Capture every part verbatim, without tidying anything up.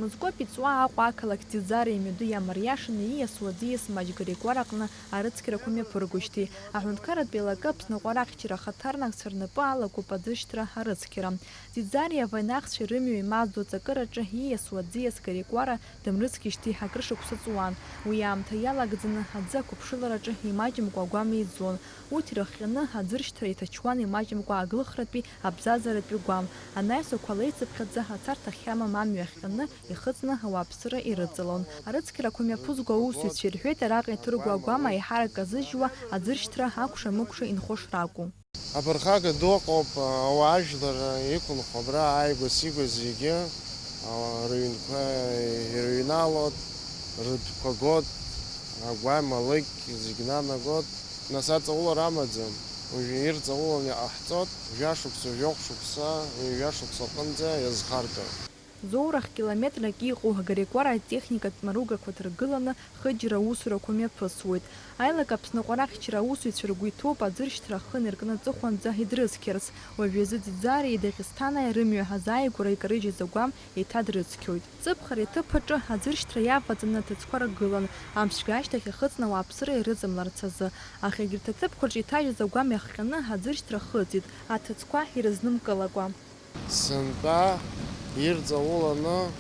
Мызкоуп иҵуа Аҟәа ақалақь Ӡиӡариа имҩаду иамариашаны ииасуа аӡиас маҷ Гарикәара аҟны арыцқьарақәа мҩаԥыргоижьҭеи, аҳәынҭқарратә еилакы Аԥсныҟәара ахьчара ахаҭарнакцәа рнапы алакуп аӡышьҭра арыцқьара. Ӡиӡариа аваинахцәеи рымҩеи имаздо аҵакыраҿы ииасуа аӡиас Гарикәара дымрыцқьижьҭеи акыр шықәса ҵуан. Уи аамҭа иалагӡаны аӡы ақәыԥшылараҿы имаҷымкәа агәам еиӡон. Урҭ ирыхҟьаны аӡыршьҭра иҭачуан имаҷымкәа аглыхратәи абзазаратәи гәам, анаҩсақәа леицыԥхьаӡа ацарҭа ахьамам амҩа ахьҟьаны ихыҵны ауааԥсыра ирыҵалон. Арыцқьарақәа мҩаԥызго аусзуҩцәа ирҳәеит, араҟа иҭырго агәам аиҳарак азыжьуа аӡыршьҭра акәша-мыкәша инхо шракәу. Аԥырхага ду ыҟоуп, ауаажәлар иқәынхо абра ааигәа-сигәа зегьы, а, рыҩнқәа ирыҩналоит, рытәқәа гот, агәам, алыкь зегь нанагот. Нас аҵаулара амаӡам, уажәы ирҵауланы иҟаҳҵот, жәашықәса, жәохә шықәса, ҩажәа шықәса аҟынӡа иазхарҵоит. Зоурахь километрак иҟоу Гарикәара атехникатә маругақәа ҭыргыланы хыџьара аусурақәа мҩаԥысуеит. Аилак Аԥсныҟәара ахьчара аусзуҩцәа ргәы иҭоуп аӡыршьҭра ахы инаркны аҵыхәанӡа идрыцқьарц. Уажәазы Ӡиӡариеи Дагестанаи рымҩа азааигәара икарыжьыз агәам еиҭа дрыцқьоит. Ҵыԥхреи аҭыԥ аҿы аӡыршьҭра иаваҵаны аҭыӡқәа ргылан, амшгьы ашьҭахь ихыҵны ауааԥсыра ирыҵамларц азы. Аха егьырҭ аҭыԥқәа рҿы иҭажьыз агәам иахҟьаны аӡыршьҭра хыҵит, аҭыӡқәа ирызнымкылакәа. Сынтәа ирҵауланы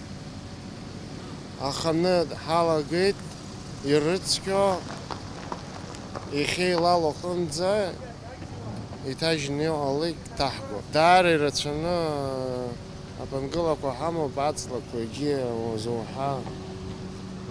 аханы ҳалагеит, ирыцқьо, иахьеилало аҟынӡа иҭажьны иҟалеит, ҭаҳгәа. Даара ирацәаны аԥынгылақәа ҳамоуп, аҵлақәа, егьи уазуҳәа,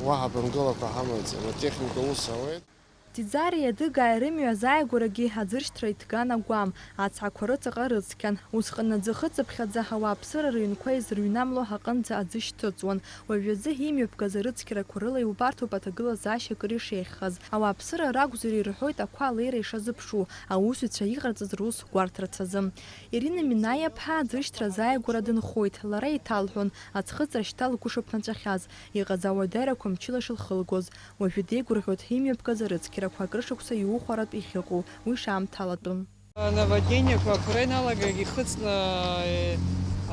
уаҳа ԥынгылақәа ҳамаӡам, атехника ус ауеит. Ӡиӡариа Дыгаа рымҩа азааигәарагьы аӡыршьҭра иҭган агәам, ацҳақәа рыҵаҟа рыцқьан. Усҟан аӡы хыҵыԥхьаӡа ауааԥсыра рыҩнқәа изырҩнамло аҟынӡа аӡы шьҭыҵуан. Уажәазы имҩаԥгаз арыцқьарақәа рыла иубарҭоуп аҭагылазаашьа акыр ишеиӷьхаз. Ауааԥсыра ракәзар ирҳәоит ақәа алеира ишазыԥшу, аусзуҩцәа иҟарҵаз рус гәарҭарц азы. Ирина Минаиа-ԥҳа аӡыршьҭра азааигәара дынхоит, лара иҭалҳәон, аӡхыҵра шьҭа лгәы шыԥнаҵәахьаз, иҟаз ауадаҩрақәа мчыла шылхылгоз. Уажәы деигәырӷьоит имҩаԥгаз арыцқьарақәа акрышықәса иухәаратә иахьыҟоу, уи шаамҭалатәым. Наводнениақәа ақәра иналагагь ихыҵны,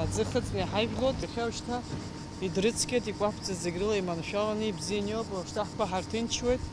аӡы хыҵны иҳажәлоит, иахьа уажәшьҭа идрыцқьеит, икәаԥӡа зегь рыла иманшәаланы ибзианы иоуп, уажәшьҭа ҳгәы ҳарҭынчуеит.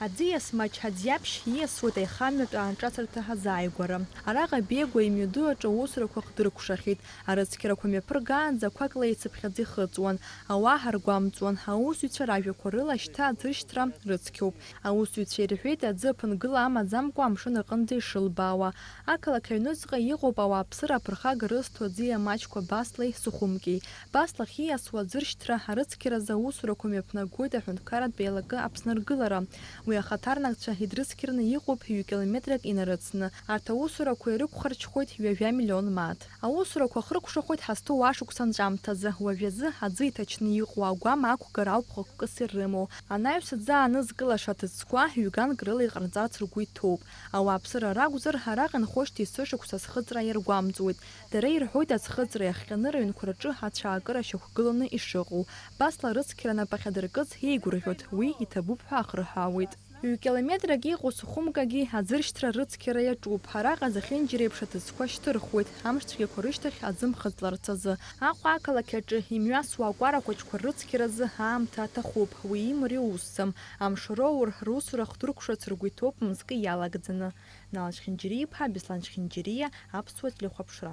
Аӡиас маҷ аӡиаԥшь ииасуеит аихамҩатә аанҿасырҭа азааигәара. Араҟа Бегәа имҩаду аҿы аусурақәа хдыркәшахьеит. Арыцқьарақәа мҩаԥыргаанӡа ақәак леицыԥхьаӡа ихыҵуан, ауаа ҳаргәамҵуан, аусзуҩцәа ражәақәа рыла шьҭа аӡыршьҭра рыцқьоуп. Аусзуҩцәа ирҳәеит, аӡы аԥынгыла амаӡамкәа амшын аҟынӡа ишылбаауа. Ақалақь аҩныҵҟа иҟоуп ауааԥсыра аԥырхага рызҭо аӡиа маҷқәа Баслеи Сухумкеи. Баслахь ииасуа аӡыршьҭра арыцқьаразы аусурақәа мҩаԥнагоит аҳәынҭқарратә еилакы Аԥсны аргылара. Уи ахаҭарнакцәа идрыцқьараны иҟоуп ҩ-километрак инарыцны. Арҭ аусурақәа ирықәхарҽхәоит ҩажәа миллион мааҭ. Аусурақәа хыркәшахоит ҳазҭоу ашықәс анҵәамҭазы, уажәазы аӡы иҭачны иҟоу агәам ақәгара ауп хықәкыс ирымоу. Анаҩс аӡы аанызкылаша аҭыӡқәа ҩганк рыла иҟарҵарц ргәы иҭоуп. Ауааԥсыра ракәзар, араҟа инхошьҭеи есышықәса азхыҵра иаргәамҵуеит. Дара ирҳәоит аӡхыҵра иахҟьаны рыҩнқәа рҿы ацәаакыра шьақәгыланы ишыҟоу. Басла рыцқьара нап ахьадыркыз еигәырӷьоит, уи иҭабуп ҳәа ахырҳәаауеит. Ҩ-километрак иҟоу Сухумкагьы аӡыршьҭра рыцқьара иаҿуп. Араҟа зехьынџьареиԥш аҭыӡқәа шьҭырхуеит, амш цәгьақәа рышьҭахь аӡы мхыҵларц азы. Аҟәа ақалақь аҿы имҩасуа акәара хәыҷқәа рыцқьаразы аамҭа аҭахуп, уи имариоу усӡам. Амш роур, русура хдыркәшарц ргәы иҭоуп мызкы иалагӡаны. Нал Чхинџьириа-иԥҳа, Беслан Чхинџьириа, Аԥсуа телехәаԥшра.